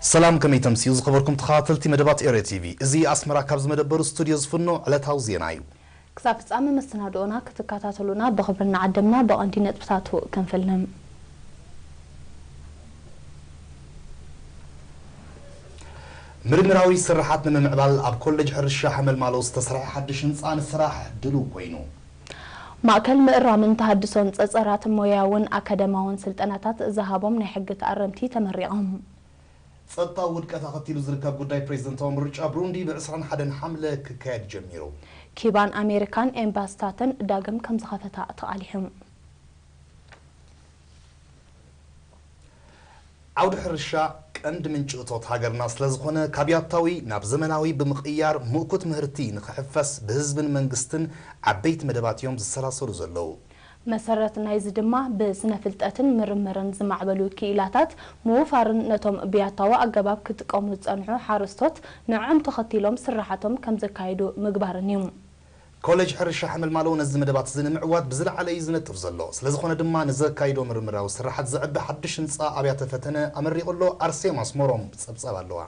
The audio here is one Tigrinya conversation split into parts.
ሰላም፣ ከመይ ተምስዩ ዝኸበርኩም ተኸታተልቲ መደባት ኤርትራ ቲቪ። እዚ ኣስመራ ካብ ዝመደበሩ ስቱድዮ ዝፍኖ ዕለታዊ ዜና እዩ። ክሳብ ፍጻመ መሰናድኦና ክትከታተሉና ብኽብሪ እናዓደምና ብቐንዲ ነጥብታቱ ከንፈልነም። ምርምራዊ ስርሓት ንምምዕባል ኣብ ኮሌጅ ሕርሻ ሓመልማሎ ዝተሰርሐ ሓድሽ ህንጻ ንስራሕ ድሉው ኮይኑ። ማእከል ምእራምን ተሃድሶን ጸጸራት ሞያውን ኣካዳማውን ስልጠናታት ዝሃቦም ናይ ሕጊ ተኣረምቲ ተመሪቖም። ጸጥታዊ ውድቀት ኣኸቲሉ ዝርከብ ጉዳይ ፕሬዝደንታዊ ምርጫ ብሩንዲ ብ ዕስራን ሓደን ሓምለ ክካየድ ጀሚሩ። ኪባን ኣሜሪካን ኤምባስታተን ዳግም ከም ዝኸፈታ ተቓሊሑ። ዓውዲ ሕርሻ ቀንዲ ምንጪ እቶት ሃገርና ስለዝኾነ፣ ካብ ያታዊ ናብ ዘመናዊ ብምቕያር ምእኩት ምህርቲ ንኽሕፈስ ብህዝብን መንግስትን ዓበይቲ መደባት እዮም ዝሰላሰሉ ዘለዉ። መሰረት ናይዚ ድማ ብስነ ፍልጠትን ምርምርን ዝማዕበሉ ክኢላታት ምውፋርን ነቶም ብያታዊ ኣገባብ ክጥቀሙ ዝጸንሑ ሓረስቶት ንዕኦም ተኸቲሎም ስራሓቶም ከም ዘካይዱ ምግባርን እዩ። ኮሌጅ ሕርሻ ሓመልማሎ ነዚ መደባት እዚ ንምዕዋት ብዝለዓለ እዩ ዝነጥፍ ዘሎ። ስለዝኾነ ድማ ንዘካይዶ ምርምራዊ ስራሓት ዘዕቢ ሓድሽ ህንፃ ኣብያተ ፈተነ ኣመሪቑ ኣሎ። ኣርሴማ ኣስመሮም ጸብጻብ ኣለዋ።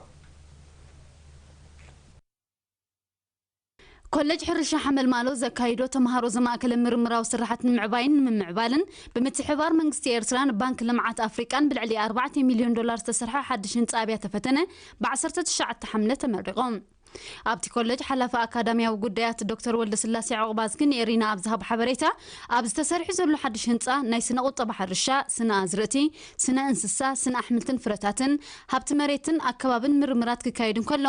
ኮሌጅ ሕርሻ ሓመልማሎ ዘካይዶ ተምሃሮ ዘማእከለ ምርምራዊ ስራሓት ንምዕባይን ንምምዕባልን ብምትሕብባር መንግስቲ ኤርትራን ባንክ ልምዓት ኣፍሪቃን ብልዕሊ ኣርባዕተ ሚልዮን ዶላር ዝተሰርሐ ሓድሽ ህንፃ ኣብያተ ፈተነ ብ ዓሰርተ ትሽዓተ ሓምለ ተመሪቖም። ኣብቲ ኮሌጅ ሓላፊ ኣካዳሚያዊ ጉዳያት ዶክተር ወልደስላሴ ዑቕባዝጊ ንኤሪና ኣብ ዝሃቦ ሓበሬታ፣ ኣብዚ ተሰሪሑ ዘሎ ሓድሽ ህንፃ ናይ ስነ ቁጠባ ሕርሻ፣ ስነ ኣዝርእቲ፣ ስነ እንስሳ፣ ስነ ኣሕምልትን ፍረታትን፣ ሃብቲ መሬትን ኣከባብን ምርምራት ክካየድ እንከሎ፣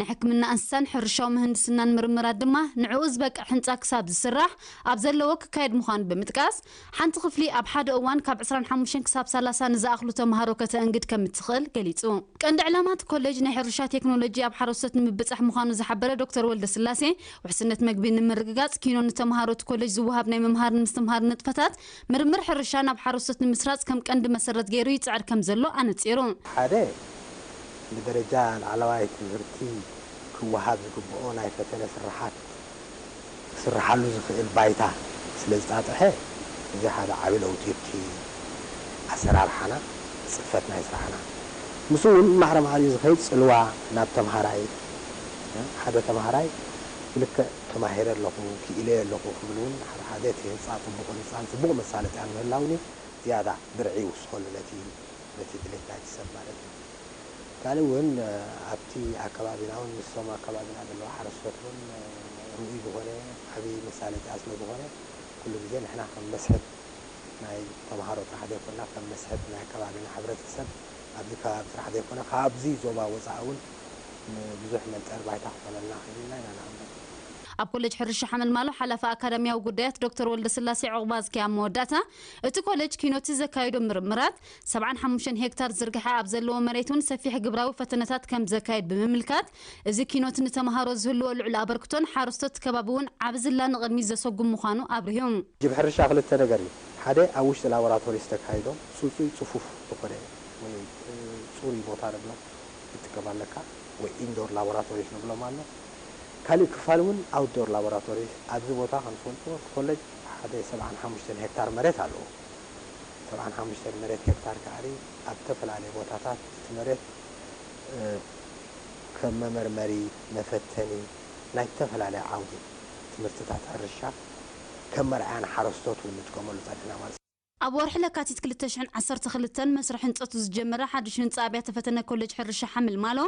ናይ ሕክምና እንስሳን ሕርሻዊ ምህንድስናን ምርምራት ድማ ንዕኡ ዝበቅዕ ህንፃ ክሳብ ዝስራሕ ኣብ ዘለዎ ክካየድ ምዃኑ ብምጥቃስ፣ ሓንቲ ክፍሊ ኣብ ሓደ እዋን ካብ ዕስራን ሓሙሽተን ክሳብ ሰላሳ ንዝኣኽሉ ተምሃሮ ከተእንግድ ከም እትኽእል ገሊጹ። ቀንዲ ዕላማ እቲ ኮሌጅ ናይ ሕርሻ ቴክኖሎጂ ኣብ ሓረስቶት ንምብጻሕ ምዃኑ ዝሓበረ ዶክተር ወልደስላሴ፣ ውሕስነት መግቢ ንምርግጋጽ ኪኖ ንተምሃሮ እቲ ኮሌጅ ዝወሃብ ናይ ምምሃር ምስትምሃር ንጥፈታት ምርምር ሕርሻ ናብ ሓረስቶት ንምስራጽ ከም ቀንዲ መሰረት ገይሩ ይጽዕር ከም ዘሎ ኣነጺሩ። ሓደ፣ ብደረጃ ላዕለዋይ ትምህርቲ ክወሃብ ዝግብኦ ናይ ፈተነ ስርሓት ክስርሓሉ ዝኽእል ባይታ ስለ ዝጣጥሐ፣ እዚ ሓደ ዓቢ ለውጢ ኣብቲ ኣሰራርሓና፣ ጽፈት ናይ ስራሕና። ምስኡ እውን ማዕረ ማዕሪኡ ዝኸይድ ጽልዋ ናብ ተምሃራይ፣ ሓደ ተምሃራይ ብልክዕ ተማሂረ ኣለኹ፣ ክኢለዮ ኣለኹ ክብል እውን ሓደ ሓደ እቲ ህንጻ ጽቡቕ ህንጻን ጽቡቕ መሳለጥያን ምህላውን እዩ ዝያዳ ብርዒ ይውስኸሉ ነቲ፣ ነቲ ድሌት ናይቲ ሰብ ማለት እዩ። ካልእ እውን፣ እ፣ ኣብቲ ኣከባቢና እውን ምስቶም ኣከባቢና ዘለዉ ሓረስቶት እውን፣ እ፣ ርኡይ ዝኾነ ዓብዪ መሳለጥያ ስለ ዝኾነ፣ ኩሉ ግዜ ንሕና ከም መስሕብ ናይ ተምሃሮ ጥራሕ ዘይኮንና፣ ከም መስሕብ ናይ ኣከባቢና ሕብረተሰብ ኣብዚ ከባቢ ጥራሕ ዘይኮነ፣ ካብዚ ዞባ ወፃኢ እውን ንብዙሕ መንጠር ባይታ ክኾነልና ክእል ኢና ኢና ንኣምን። ኣብ ኮሌጅ ሕርሻ ሓመልማሎ ሓላፊ ኣካዳሚያዊ ጉዳያት ዶክተር ወልደስላሴ ዑቕባዝኪ ኣብ መወዳእታ፣ እቲ ኮሌጅ ኪኖቲ ዘካየዶ ምርምራት ሰብዓን ሓሙሽተን ሄክታር ዝርግሐ ኣብ ዘለዎ መሬት እውን ሰፊሕ ግብራዊ ፈተነታት ከም ዘካየድ ብምምልካት፣ እዚ ኪኖት ንተምሃሮ ዝህልዎ ልዑል ኣበርክቶን ሓረስቶት ከባቢ እውን ዓቢ ዝላ ንቕድሚት ዘሰጉም ምዃኑ ኣብሪሁ። ጅብ ሕርሻ ክልተ ነገር እዩ። ሓደ ኣብ ውሽጢ ላቦራቶሪ ዝተካይዶ ጽጹይ ጽፉፍ ዝኾነ ወይ፣ እ፣ ጽሩይ ቦታ ንብሎ ክትጥቀም ኣለካ ወይ ኢንዶር ላቦራቶሪስ ንብሎም ኣሎ። ካልእ ክፋል እውን ኣውትዶር ላቦራቶሪ። ኣብዚ ቦታ ከም ትፈልጥዎ እቲ ኮሌጅ ሓደ ሰብዓን ሓሙሽተን ሄክታር መሬት ኣለዎ። ሰብዓን ሓሙሽተን መሬት ሄክታር ከኣ ኣብ ዝተፈላለየ ቦታታት እቲ መሬት፣ እ፣ ከም መመርመሪ፣ መፈተኒ ናይ ዝተፈላለየ ዓውዲ ትምህርትታት ሕርሻ ከም መርኣያ ንሓረስቶት እውን ንጥቀመሉ ጸኒሕና ማለት እዩ። ኣብ ወርሒ ለካቲት ክልተ ሽሕን ዓሰርተ ክልተን መስርሕ ህንጸቱ ዝጀመረ ሓድሽ ህንጻ ኣብያተ ፈተነ ኮሌጅ ሕርሻ ሓመልማሎ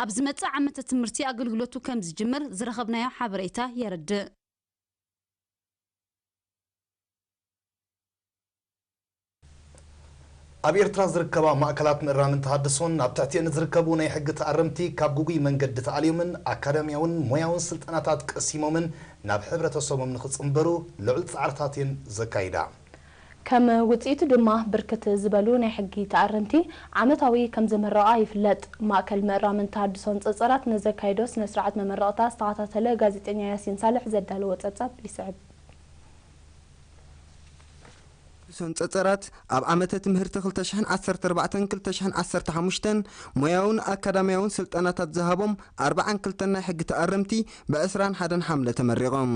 ኣብ ዝመጽእ ዓመተ ትምህርቲ ኣገልግሎቱ ከም ዝጅምር ዝረኸብናዮ ሓበሬታ የረድእ። ኣብ ኤርትራ ዝርከባ ማእከላት ምእራምን ተሃድሶን ኣብ ትሕቲአን ዝርከቡ ናይ ሕጊ ተኣረምቲ ካብ ግጉይ መንገዲ ተኣልዮምን ኣካዳሚያውን ሞያውን ስልጠናታት ቀሲሞምን ናብ ሕብረተሰቦም ንኽጽንበሩ ልዑል ጻዕርታት እየን ዘካይዳ። ከም ውጽኢቱ ድማ ብርክት ዝበሉ ናይ ሕጊ ተኣረምቲ ዓመታዊ ከም ዘመረቓ ይፍለጥ። ማእከል ምእራምን ተሃድሶን ጸጸራት ንዘካይዶ ስነ ስርዓት መመረቕታ ዝተኸታተለ ጋዜጠኛ ያሲን ሳልሕ ዘዳለዎ ጸብጻብ ይስዕብ። ሶን ጸጸራት ኣብ ዓመተ ትምህርቲ ክልተ ሽሕን ዓሰርተ ኣርባዕተን ክልተ ሽሕን ዓሰርተ ሓሙሽተን ሞያውን ኣካዳሚያውን ስልጠናታት ዝሃቦም ኣርባዓን ክልተን ናይ ሕጊ ተኣረምቲ ብ ዕስራን ሓደን ሓምለ ተመሪቖም።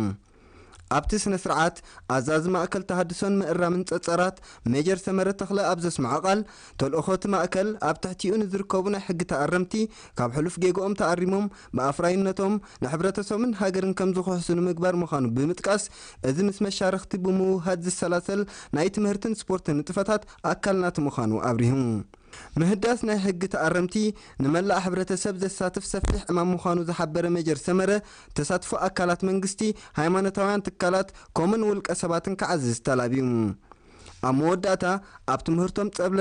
ኣብቲ ስነ ስርዓት፣ ኣዛዚ ማእከል ተሃድሶን ምእራምን ጸጸራት ሜጀር ሰመረ ተኽለ ኣብ ዘስምዖ ቃል፣ ተልእኾ እቲ ማእከል ኣብ ትሕቲኡ ንዝርከቡ ናይ ሕጊ ተኣረምቲ ካብ ሕሉፍ ጌግኦም ተኣሪሞም ብኣፍራይነቶም ንሕብረተሰብን ሃገርን ከም ዝኽሕሱ ንምግባር ምዃኑ ብምጥቃስ፣ እዚ ምስ መሻርኽቲ ብምውህሃድ ዝሰላሰል ናይ ትምህርትን ስፖርትን ንጥፈታት ኣካል ናቲ ምዃኑ ኣብሪሁ። ምህዳስ ናይ ሕጊ ተኣረምቲ ንመላእ ሕብረተሰብ ዘሳትፍ ሰፊሕ ዕማም ምዃኑ ዝሓበረ ሜጀር ሰመረ፣ ተሳትፎ ኣካላት መንግስቲ፣ ሃይማኖታውያን ትካላት፣ ከምኡን ውልቀ ሰባትን ክዓዝዝ ተላብዩ። ኣብ መወዳእታ፣ ኣብ ትምህርቶም ጸብለ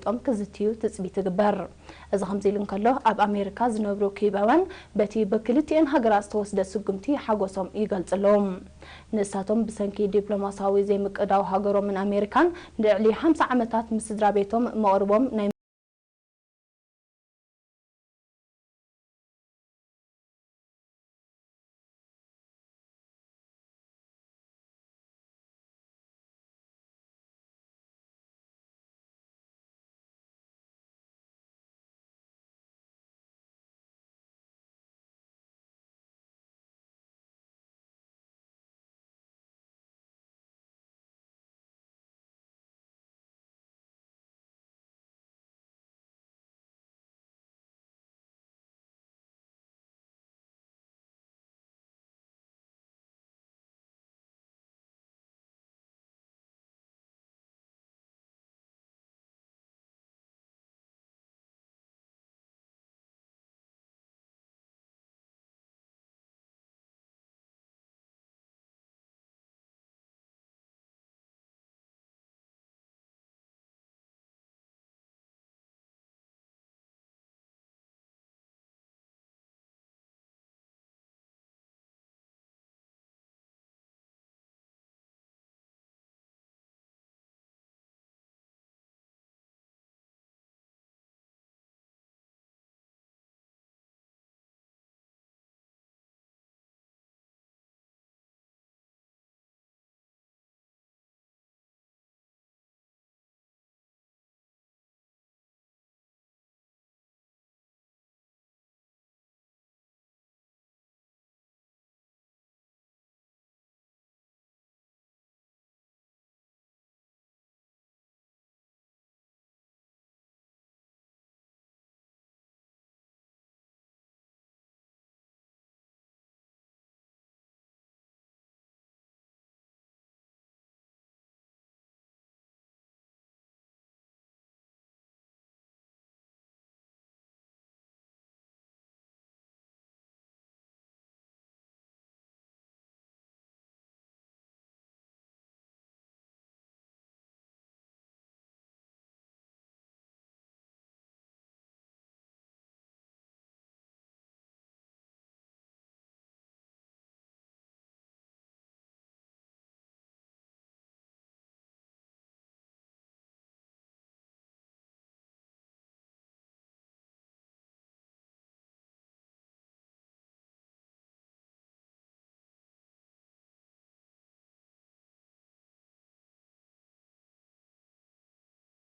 ጦም ክዝትዩ ትጽቢት ይግበር። እዚ ከምዚ ኢሉ እንከሎ፣ ኣብ ኣሜሪካ ዝነብሩ ኪባውያን በቲ ብክልቲኤን ሃገራት ዝተወስደ ስጉምቲ ሓጎሶም ይገልጹ ኣለዉ። ንሳቶም ብሰንኪ ዲፕሎማሲያዊ ዘይምቅዳው ሃገሮምን ኣሜሪካን ንልዕሊ ሓምሳ ዓመታት ምስ ስድራ ቤቶም መቕርቦም ናይ